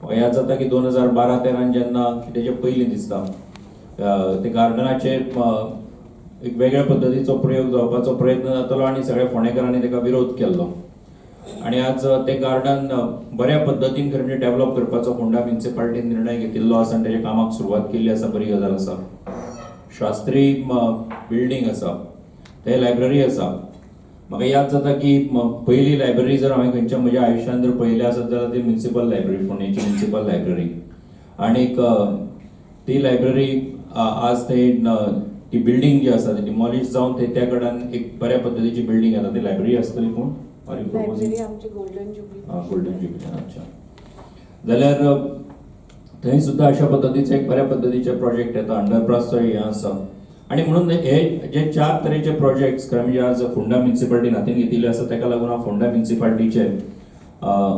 म्हाका याद जाता की 2012-13 जेन्ना तेजे पयलीं दिसता ते गार्डनाचे एक वेगळ्या पद्दतीचो प्रयोग जावपाचो प्रयत्न जातालो आनी सगळ्या फोंडेकारांनी ताका विरोध केल्लो. आनी आज ते गार्डन बऱ्या पद्दतीन खरें म्हणजे डेव्हलप करपाचो फोंडा म्युनिसिपालिटीन निर्णय घेतिल्लो आसा आनी तेच्या कामाक सुरवात केल्ली आसा, बरी गजाल आसा. शास्त्री बिल्डींग आसा, थंय लायब्ररी आसा. म्हाका याद जाता की पयली लायब्ररी जर हांवें खंयच्या म्हज्या आयुश्यांत जर पळयली आसत जाल्यार ती म्युनिसिपल लायब्ररी, फोंडेची म्युनिसिपल लायब्ररी. आणीक ती लायब्ररी आज थंय ती बिल्डींग जी आसा ती डिमॉलिश जावन थंय त्या कडेन एक बऱ्या पद्दतीची बिल्डींग येता. ती लायब्ररी आसतली पूण लायब्ररी आमची गोल्डन जुबली. गोल्डन जुबली, अच्छा. जाल्यार थंय सुद्दां अशा पद्दतीचे एक बऱ्या पद्दतीचे प्रोजेक्ट येता. अंडरपासचो हें आसा. आनी म्हणून हे जे चार तरेचे प्रोजेक्ट्स खरें म्हणजे आज फोंडा म्युनिसिपालिटीन हातीन घेतिल्ले आसा, ताका लागून हांव फोंडा म्युनिसिपालिटीचे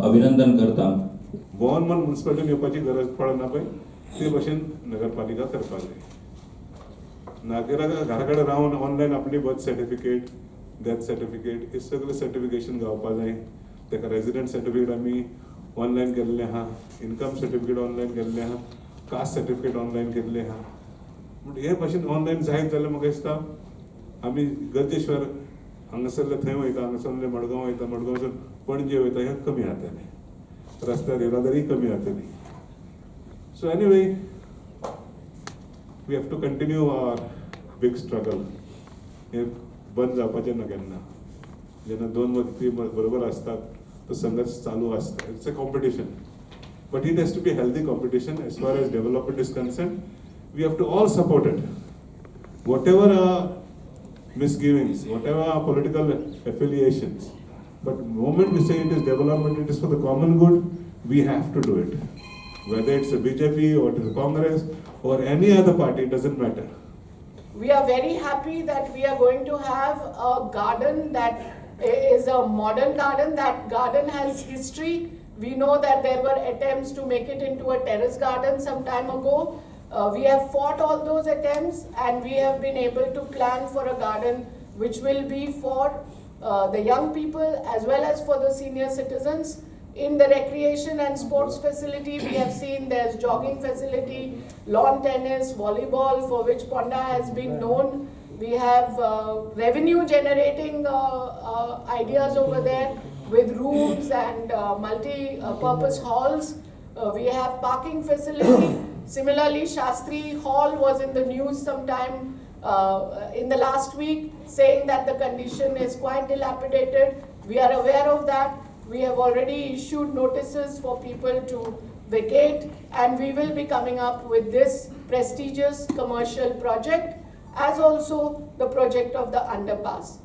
अभिनंदन करता. भोवन मन म्युनिसिपालिटीन येवपाची गरज पडना पळय, ते भशेन नगरपालिका करपाक जाय. नागरिकां घरा कडेन रावन ऑनलायन आपली बर्थ सर्टिफिकेट, डेथ सर्टिफिकेट हे सगळे सर्टिफिकेशन गावपा जाय. ताका रेजिडंट सर्टिफिकेट आमी ऑनलायन केल्लें आहा, इनकम सर्टिफिकेट ऑनलायन केल्लें आहा, कास्ट सर्टिफिकेट ऑनलायन केल्लें आहा. पूण हे भशेन ऑनलायन जायत जाल्यार म्हाका दिसता आमी गरजेश्वर हांगासरले थंय वयता, हांगासरले मडगांव वयता, मडगांवसून पणजे वयता, हें कमी जातलें, रस्त्यार येरादारी कमी जातली. So anyway, we have to continue our big struggle. हें बंद जावपाचें ना केन्ना. जेन्ना दोन व्यक्ती बरोबर आसतात तो संघर्श चालू आसता. It's a competition, but it has to be healthy competition. As far as development is concerned, we have to all support it, whatever misgivings, whatever our political affiliations. But moment we say it is development, it is for the common good, we have to do it. Whether it's a BJP or it is a Congress or any other party, it doesn't matter. We are very happy that we are going to have a garden that is a modern garden. That garden has history. We know that there were attempts to make it into a terrace garden some time ago. We have fought all those attempts and we have been able to plan for a garden which will be for the young people as well as for the senior citizens. In the recreation and sports facility, we have seen there's jogging facility, lawn tennis, volleyball, for which Ponda has been known. We have revenue generating ideas over there with rooms and multi-purpose halls. We have parking facility. Similarly, Shastri Hall was in the news sometime in the last week, saying that the condition is quite dilapidated. We are aware of that. We have already issued notices for people to vacate, and we will be coming up with this prestigious commercial project, as also the project of the underpass.